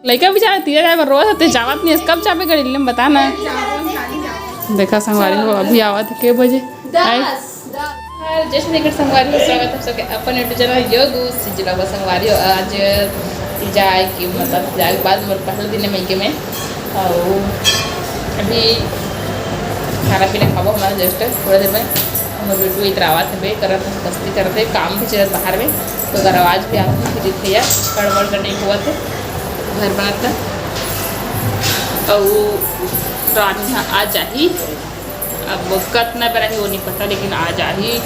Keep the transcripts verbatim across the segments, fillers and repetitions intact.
लइका बेचारा तीजा जाए बर रोवत हे, ते जावत नहीं हे, कब जाबे गाड़ी ले, बता ना। देखा संगवारी हो, अभी आवत हे के बजे? आए? दस। जय श्री कृष्ण संगवारी हो, स्वागत हे सबके अपन YouTube चैनल योग सिजला बर संगवारी हो। आज तीजा आए के, मतलब, तीजा के बाद मोर पहला दिन हे मइके में, अउ अभी खाना पीना खाबो हमन just थोड़ा देर में। हमर बेटू इधर आवत हे, बे करत हे, मस्ती करत हे, काम भी चलत बाहर में, तो अगर आवाज भी आत हे, तो दिखे या गड़बड़ का नहीं हुआ थे घर बनाता। अउ रानी ह आ जाही, अब कतना बेरा हे वो नहीं पता, लेकिन आ जाही।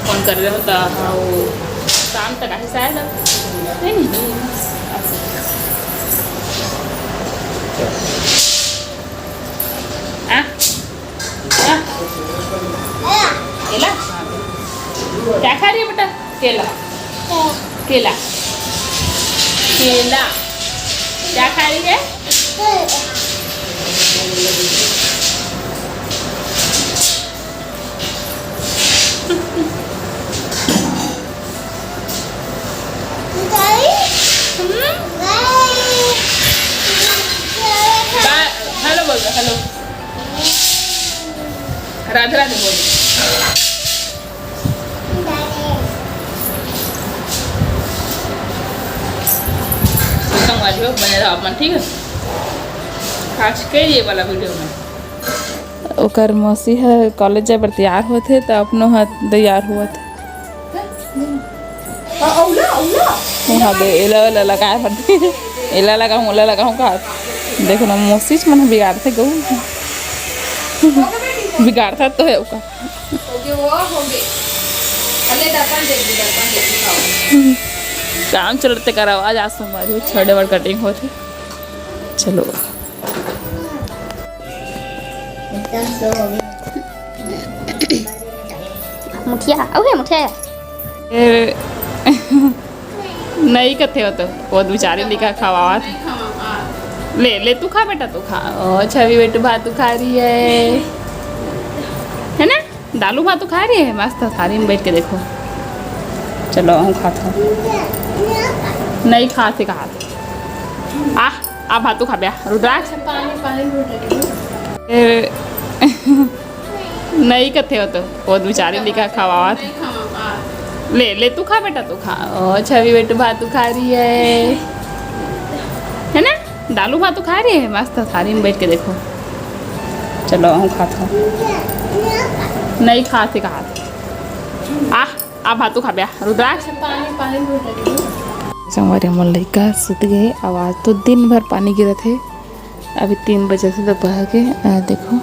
फोन कर रहे हो तो हाँ, वो शाम तक आही शायद। अब नहीं, नहीं। आ? आ? केला? क्या खा रही है बेटा? केला। केला। केला। क्या खा रही है? हेलो बोल दो, हेलो। राधे राधे बोल दो। संगवारी हो, बने रहो आप मन, ठीक है? आज के ये वाला वीडियो में ओकर मौसी ह कॉलेज जाए बर तैयार होत हे, त अपनो ह तैयार होत हे। उहाँ दे, एला, एला लगाए बर दे। एला लगाऊँ, ओला लगाऊँ का? देखो ना, मौसीच मन ह बिगाड़थे गऊ। बिगाड़था तो हे ओकर। काम चलत हे तेकर आवाज आज संगवारी हो, छड़े बर कटिंग होत हे। चलो। मुठिया, अउ हे मुठिया। ए, नहीं कथे हो तो, वो बेचारी लिखा खवावत। ले, ले, तू खा बेटा, तू खा। ओ, छवि बेटू भात तू खा रही है, है ना? दालू भात तो खा रही है मस्त थारी में बैठ के, देखो। चलो, हम खात हूँ। नहीं खाते, कहा थे। आ, आ भात तो खा बया, रुद्राक्ष। पानी, पानी घूट लगी। ए, नहीं कथे हो तो, वो बेचारी लिखा खवावत। ले, ले, तू खा बेटा, तू खा। ओ, छवि बेटू भात तू खा रही है, है ना? दालू भात तो खा रही है मस्त थारी में बैठ के, देखो। चलो, हम खात हूँ। नहीं खाते, कहा थे। आ, आ भात तो खा बया, रुद्राक्ष। पानी, पानी घूट लगी। संगवारी, हमर लइका सुत गए। अब आज तो दिन भर पानी गिरत हे। अभी तीन बजे से दोपहर के, आ, देखो,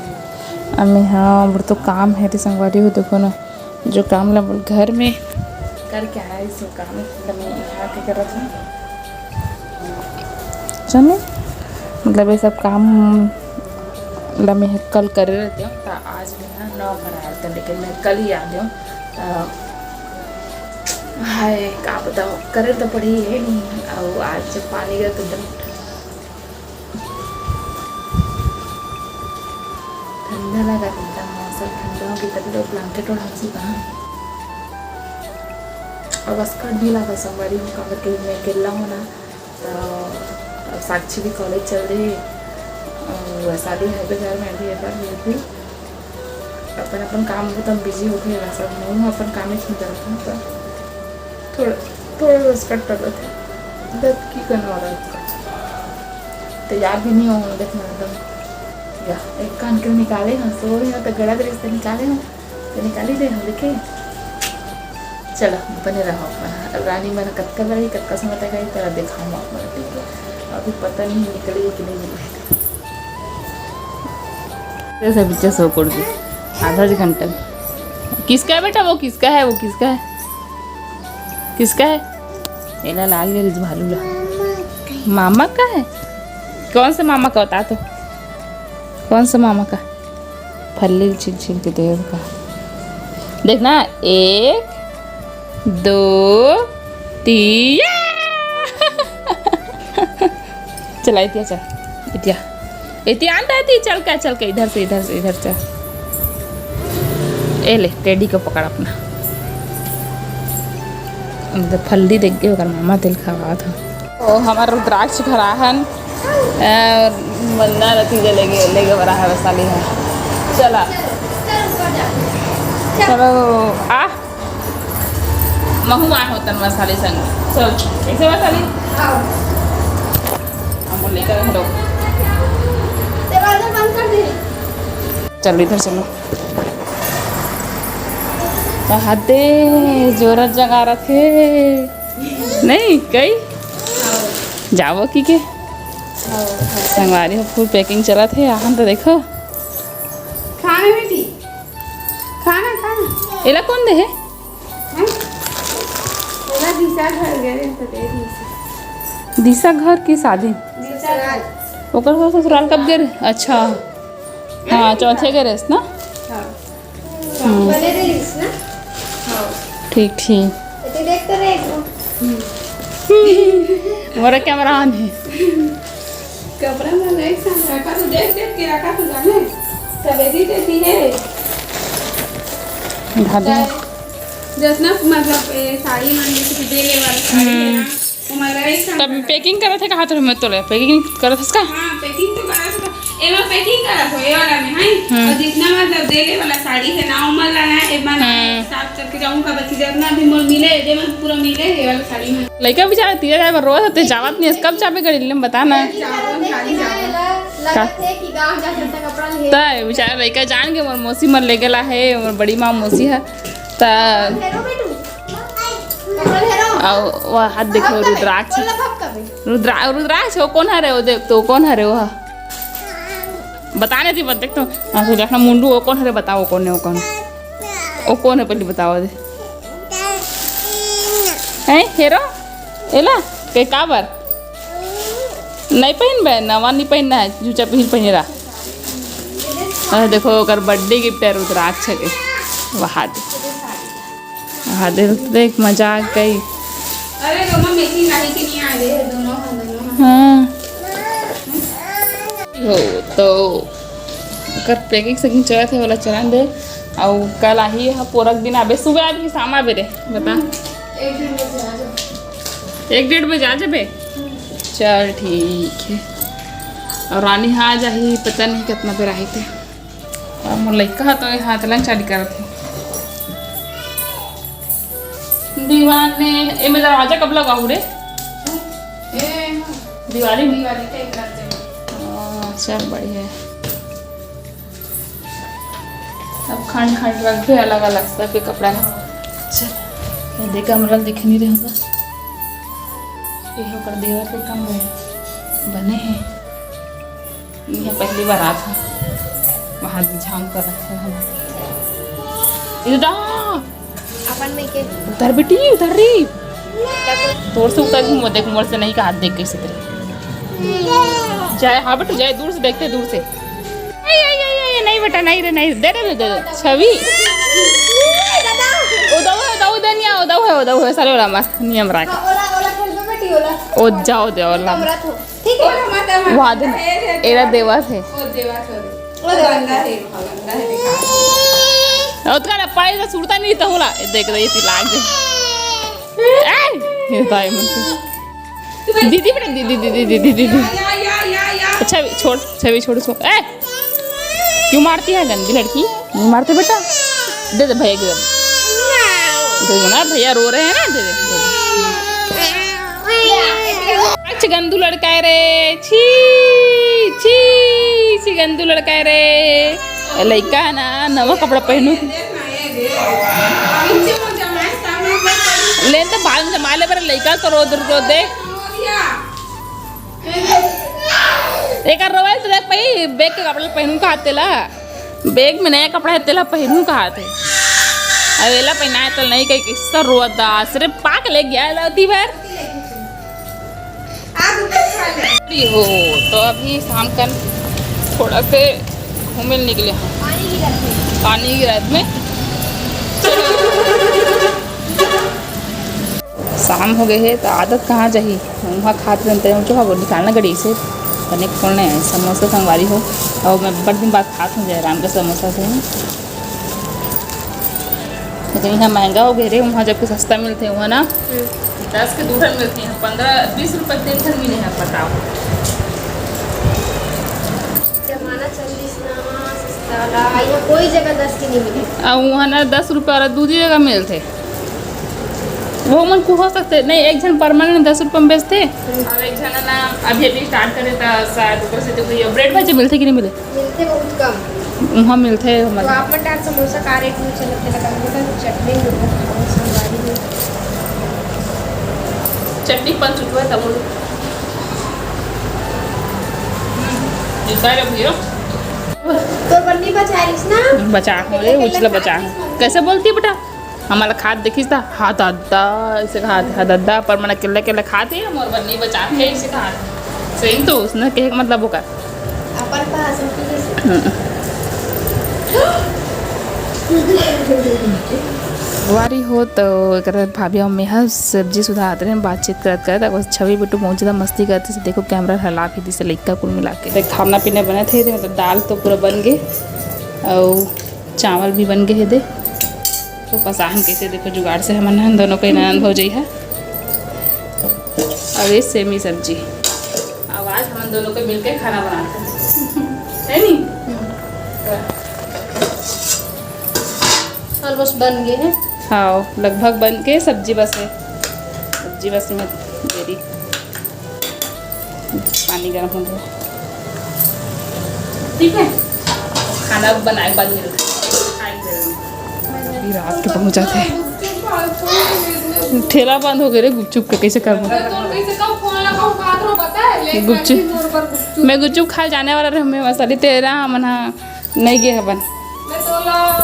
अम्मी, हाँ, मोर तो काम हे रे संगवारी हो, देखो ना, जो काम ला बोल घर में करके आए, सो काम ला मैं यहाँ के करत हूँ। चलो, मतलब, ये सब काम ला मैं कल करे रहते हूँ, तो आज मैं ना नौ भर आए रहते, लेकिन मैं कल ही आ गया हूँ। तो हाय, का बताओ, करे तो पड़ी है नहीं। और आज जब पानी गया तो एकदम ठंडा लगा, एकदम मौसम ठंडा हो गया, तभी तो ब्लैंकेट ओढ़ा सी कहाँ। अब स्कर्ट भी लगा, संगवारी हो, काबर के मैं अकेला हूँ ना, तो अब साक्षी भी कॉलेज चल रही है, और वैशाली है भी घर में, अभी एक बार बिल्कुल अपन अपन काम में तो बिजी हो गए सब, मैं अपन काम में नहीं करता हूँ, तो थोड़ा, थोड़ा सा स्कर्ट कर लेते हैं। देख, की करने वाला है इसका? तैयार भी नहीं हो, देखना एकदम। या, एक कान के निकाले हैं, सो रहे हैं, तो गला के रिश्ते निकाले हैं, तो निकाल ही दे हम, देखे। चलो, बने रहो। अब रानी मन कतका बड़ा ही, कतका समय तक आई, तेरा दिखाऊँ आप मन, ठीक है? अभी पता नहीं निकली कि नहीं निकली। ऐसा पीछे सो पड़ गई आधा घंटा। किसका है बेटा वो? किसका है वो? किसका है? किसका है? एला लाग ले भालू ला। मामा का है? कौन से मामा का बता तो? कौन से मामा का? फल्ली छील छील के देव का। देखना, एक, दो, तीन। चला, इतिया चल, इतिया, इतिया आन, इतिया, चल के, चल के, इधर से, इधर से, इधर चल। ए ले, टेडी को पकड़ अपना। मतलब फल्ली देख के ओकर मामा तेल खवावत ह। ओ, हमर रुद्राक्ष घर आहन, और मन्ना रति जे लेगे, लेगे बरा है वैशाली है। चला। चलो, आ। महू आए होतन वैशाली संग। चल, कैसे वैशाली? आओ। हम बोल लेकर हम लोग। दरवाजा बंद कर दे। चल, इधर चलो। हदे जोरत जगा रखे। नहीं, कई? जावो की के? संगवारी हो, फुल पैकिंग चलत हे। आहन तो देखो। खाना बेटी, खाना, खाना। एला कौन दे हे? हैं? एला दिशा घर गए रहे तो दे दी। दिशा घर की शादी? दिशा घर। ओकर ससुराल कब गए रहे? अच्छा। हाँ, चौथे गए रहे ना? हाँ। हम्म। बने रहिस ना? हाँ। ठीक, ठीक। तो देख तो रहे एक बार। मोरा कैमरा on है। कपड़ा में एक साथ रखा तो देख देख के रखा तो जाने। सब एदी तेती है। भाभी। चाहे जतना मतलब, ए, साड़ी मन जैसे कि दे ले वाला साड़ी है ना, हम्म। वो मतलब एक साथ तब रखा। Packing करत है कहाँ तो मैं तोले? Packing करत है इसका? हाँ, packing तो करत है। एमा packing करत हो, ये वाला में, हैं? हम्म। और जितना मतलब दे ले वाला साड़ी है ना, उमर ला ना, एमा ना हम्म। साफ करके जाऊँ का बची, जितना भी मोर मिले, जे मन पूरा मिले, ये वाला साड़ी में। लइका बेचारा तीजा जाए बर रोवत होते, जावत नहीं है, कब जाबे गड़ी ले, बता ना। जावत, खाली जावत। लगत हे कि गाँव जा सकता कपड़ा ले। तय बेचारा लइका जान के मोर मौसी मन ले गेला है, मोर बड़ी माँ मौसी है। त हेरो बेटू, कपड़ा हेरो। अउ वो हाथ देखो, रुद्राक्ष। बोला भक्का बे। रुद्रा-, रुद्राक्ष, वो कौन हरे? वो देख तो, कौन हरे वो? बता नहीं थी, बस देख तो। हाँ, तो देखना मुंडू, वो कौन हरे? बताओ, वो कौन है, वो कौन? वो कौन है, पहले बताओ दे। हैं, हेरो? एला? के काबर? नहीं पहनबे, नवा नहीं पहनना है, जूचा पहिर पहिरा। अरे देखो, ओकर birthday gift है रुद्राक्ष के। वहा दे। वहा दे, देख, मजा आ गई। अरे, दोनों matching आही कि नहीं आ रहे हैं, दोनों, हाँ, दोनों, हाँ। हाँ। हो, तो ओकर packing सैकिंग चलत है, वाला चलन दे। अउ कल आही, हाँ, पोरक दिन आबे, सुबह आबे कि शाम आबे रे, बता। हम्म, एक डेढ़ बजे आ जाओ। एक डेढ़ बजे आ जाबे? हम्म। चल, ठीक है। और रानी हाँ आ जाही, पता नहीं कितना बेर आही ते। और मोर लइका ह तो ये हाथ लन चाली करत हे। दीवाने, एमे दरवाजा कब लगाहू रे? ए, दिवाली में? दिवाली के एक रात पहले। हाँ, सब बढ़िया है। अब खंड खंड रखबे अलग अलग सबके कपड़ा ला। चल, ये देख, हमला दिख नहीं रहा था। ये ओकर देवर के कमरा बने हे। ये पहली बार आत हे, वहाँ झाम कर रखे हैं। इधर आ। अपन में के उधर बेटी, उधर री। तोर से उतर घूमो, देख मोर से नहीं कहा, देख कैसे तेरे। जाए, हाँ बेटू, जाए, दूर से देखते, दूर से। ए, ए, ए, ए, ए, नहीं बेटा, नहीं रे, नहीं, दे दे, दे दे। छवि। उदाऊ है, उदाऊ दे, नहीं, उदाऊ है, उदाऊ है, साले वाला मार, नियम रख। हाँ, ओला, ओला खेलबे बेटी, ओला। ओ, जाओ दे, ओला। कमरा थो। ठीक है। ओला माता, माता। वहाँ दे, ए, ए, एरा देवा थे। ओ देवा थे। ओ गंदा है, गंदा है, बेकार। ओतका ना पाई तो सुरता नहीं तो होला। देख रही थी लाग दे। ए, ये ताई मन। दीदी बेटा, दीदी, दीदी, दीदी, दीदी। या, या, या, या, या। अच्छा, छोड़, छवि छोड़ उसको। ए! क्यों मारती है गंदी लड़की? नहीं मारते बेटा। दे दे भैया को। दे दे ना, भैया रो रहे हैं ना, दे दे, दे दे। अच्छा गंदू लड़का है रे, छी, छी, छी गंदू लड़का है रे। ए, लइका है ना, नवा कपड़ा पहनू। ले तो बाद में जमा ले, पर लइका तो रो, रो, रो दे। एकर रोवल तो देख पई, बैग के कपड़ा पहनू कहा तेला। बैग में नया कपड़ा है, तेला पहनू कहा थे। अब एला पहनाए तो नहीं कही, किस्सा रोदा, सिर्फ पाक ले गया है ती बार। हो, तो अभी शाम का थोड़ा से घूमे निकले हम। पानी गिरत में। शाम हो गए हे, तो आदत कहाँ जाही? उहाँ खात रहते हैं, जो वो निकालना गड़ी से, बने खोलने हैं, समोसा संगवारी हो। और मैं बड़ दिन बाद खात हूँ जयराम के समोसा से। लेकिन यहाँ महंगा हो गए रे, उहाँ जबकि सस्ता मिलते हैं, उहाँ ना हम्म। दस के दो ठन मिलते हैं, पन्द्रह, बीस रुपये तीन ठन मिले हैं, बताओ। कोई जगह दस के नहीं मिले। अउ वहाँ ना दस रुपया वाला दूधी जगह मिलथे। वो मन को हो सकथे, नहीं, एक झन परमानेंट दस रुपया में बेचथे, अउ एक झन ना अभी अभी स्टार्ट करे, त शायद ओकर से तो कोई ब्रेड भजी मिलथे कि नहीं मिले? मिलथे बहुत कम। वहाँ मिलथे तो मतलब। आप मन डार समोसा का रेट में चलत हे, लगा बोला चटनी में बहुत खाओ, संगवारी में। चटनी पंच रुपया तब बोलो। हम्म, निकाल अब ये। तोर बन्नी बचा रहिस ना? बचा, अरे, उछला बचा। कैसे बोलती बेटा? हमला खात देखिस त, "हा दद्दा," ऐसे कहा, "हा दद्दा," पर मन अकेले अकेले खात हे, मोर बन्नी बचा के ऐसे कहा। सही तो उसने कहे के मतलब ओकर। अपन भाषण की जैसे। हम्म। वारी हो तो एकर भाभी अउ मेहा सब्जी सुधारत रहे, बातचीत करत करत, अउ छवि बिट्टू बहुत ज्यादा मस्ती करत हे, देखो कैमरा हला भी दिसे लइका कुल मिला के। देख, खाना पीना बनत हे, मतलब दाल तो पूरा बन गे, अउ चावल भी बन गे हे दे। तो पसाहन कैसे देखो जुगाड़ से हमन ह दोनों के ननद भौजई ह। अब ये सेमी सब्जी। अब आज हमन दोनों के मिलके खाना बनाते हैं। है नी? ऑलमोस्ट बन गए हैं। हाँ, लगभग बन के सब्जी बस है। सब्जी बस में देरी। पानी गर्म हो गया। ठीक है, खाना बनाए के बाद मिलते हैं। खाए के बाद। अभी रात के पहुंच जाते हैं। ठेला बंद हो गए रे गुपचुप के, कैसे करबो? गुपचुप। मैं गुपचुप खाए जाने वाला रहे, मैं मसाली तेरा मना नहीं गए हवन। मैं तोला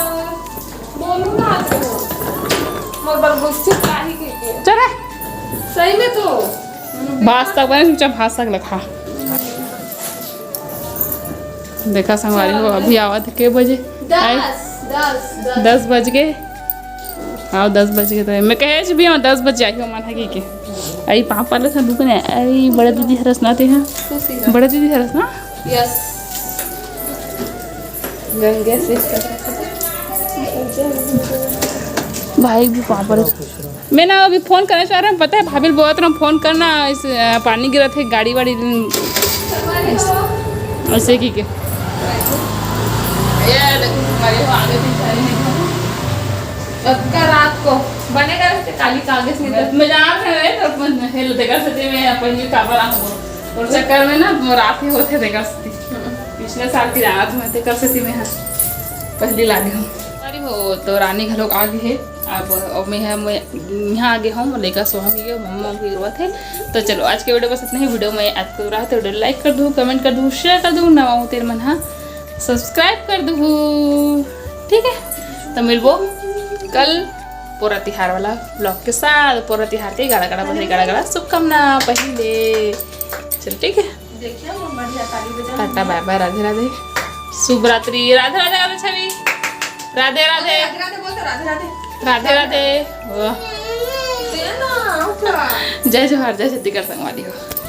बोलूं ना आज को। मोर बर गुपचुप लाही के के। चल रे। सही में तो। भात साग बने, चुपचाप भात साग ल खा। देखा संगवारी हो, अभी आवत हे के बजे? आई? दस, दस, दस। दस बज गए। हाँ, दस बज गए तो मैं कहे भी हूँ, दस बज जाही, मन है कि के। आई पापा ले सब रुकने, आई बड़े दीदी हरस ना ते हैं। खुशी है। बड़े दीदी हरस ना? यस। गंगे से भाई भी पापा ले। मैं ना अभी फोन करना चाह रहा हूँ, पता है भाभी बोलत रहा हूँ फोन करना, इस, अ, पानी गिरत हे गाड़ी वाड़ी, अम, ऐसे की के। ये देखो, हमारे वो आगे भी सारी नहीं। पक्का रात को बनेगा रहते काली कागज में तो। मैं जान रहे हैं, तो अपन हेल देगा सच्ची में, अपन भी काबर आ हो। और चक्कर में ना, वो रात ही होते देगा सच्ची। पिछले साल की रात में ते कर सच्ची में, हाँ, पहली लागे हूँ। अरे हो, तो रानी घलोक आ गई है। अब, अब मैं ह, मैं यहाँ आगे हूँ, लइका सोहा के गए, मम्मा भी रोवत हे। तो चलो, आज के वीडियो बस इतना ही। वीडियो में आपको रहा तो वीडियो लाइक कर दू, कमेंट कर दू, शेयर कर दू, नवा हो तेरे मन हा सब्सक्राइब कर दू। ठीक है, तो मिलबो कल पोरा तिहार वाला ब्लॉग के साथ। पोरा तिहार के गाड़ा गाड़ा बधाई, गाड़ा गाड़ा शुभकामना पहले। चल ठीक है। देखिए, हम बढ़िया ताली बजा। टाटा, बाय बाय, राधे राधे, शुभ रात्रि, राधे राधे, राधे छवि, राधे राधे, राधे राधे बोल तो, राधे राधे। राधे राधे। वाह। दे ना, उठा। जय जोहार, जय छत्तीसगढ़ संगवारी हो।